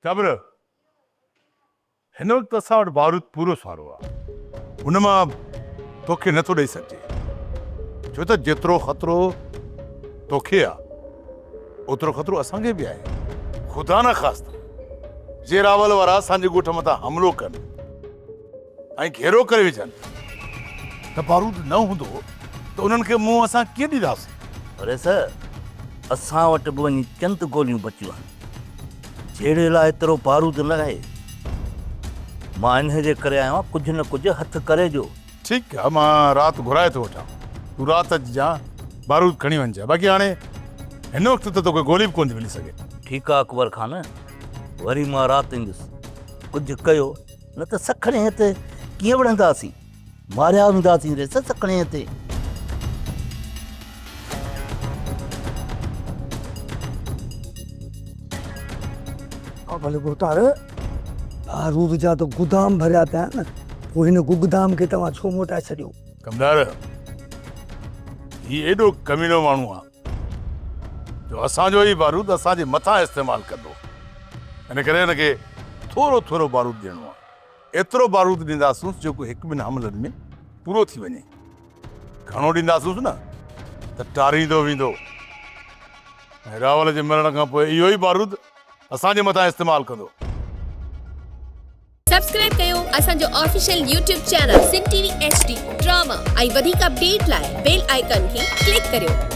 جابر، هن وقت اسان وٽ بارود پورو سارو آ. ان مان توکي نه ٿو ڏئي سگهجي. ڇو ته جيترو خطرو توکي آ، اوترو خطرو اسان کي به آهي. خدا نخواسته جي راول وارا اسان جي ڳوٺ مٿان حملو ڪن ۽ گهيرو ڪري وجهن ته بارود نه هوندو ته انهن کي منهن اسان ڪيئن ڏينداسين؟ رئيس، اسان وٽ به وڃي چند گوليون بچيون آهن. جهيڙي لاء ايترو بارود نه آهي. مان انهيء جي ڪري آيو آهيان، ڪجهه نه ڪجهه هٿ ڪري ڏيو. ٺيڪ آ، مان رات گهرائي ٿو وٺان. تون رات اچجان، بارود کڻي وڃجان. باقي هاڻي هن وقت ته توکي گولي به ڪونه ٿي ملي سگهي. ٺيڪ آ اڪبر خان، وري مان رات ايندس. ڪجهه ڪيو، نه ته سکڻي هتي ڪيئن وڙهنداسين؟ ماريا وينداسين ريس سکڻي تي. ڀلي ڀوتار، بارود جا ته گدام ڀريا پيا آهن، پوء هن گگدام کي توهان ڇو موٽائي ڇڏيو؟ ڪمدار، هي ايڏو ڪميڻو ماڻهو آ جو اسان جو ئي بارود اسان جي مٿان استعمال ڪندو، ان ڪري هن کي ٿورو ٿورو بارود ڏيڻو آ. ايترو بارود ڏينداسونس جيڪو هڪ ٻن حملن ۾ پورو ٿي وڃي. گهڻو ڏينداسونس نه ته ٽاريندو ويندو ۽ راول جي مرڻ کان پوء اهو ئي بارود اسان جي مٿان استعمال ڪندو. سبسڪرائب ڪيو اسان جو official YouTube channel Sindh T V H D drama ۽ وڌيڪ اپڊيٽ لاء بيل آئيڪان کي ڪلڪ ڪريو.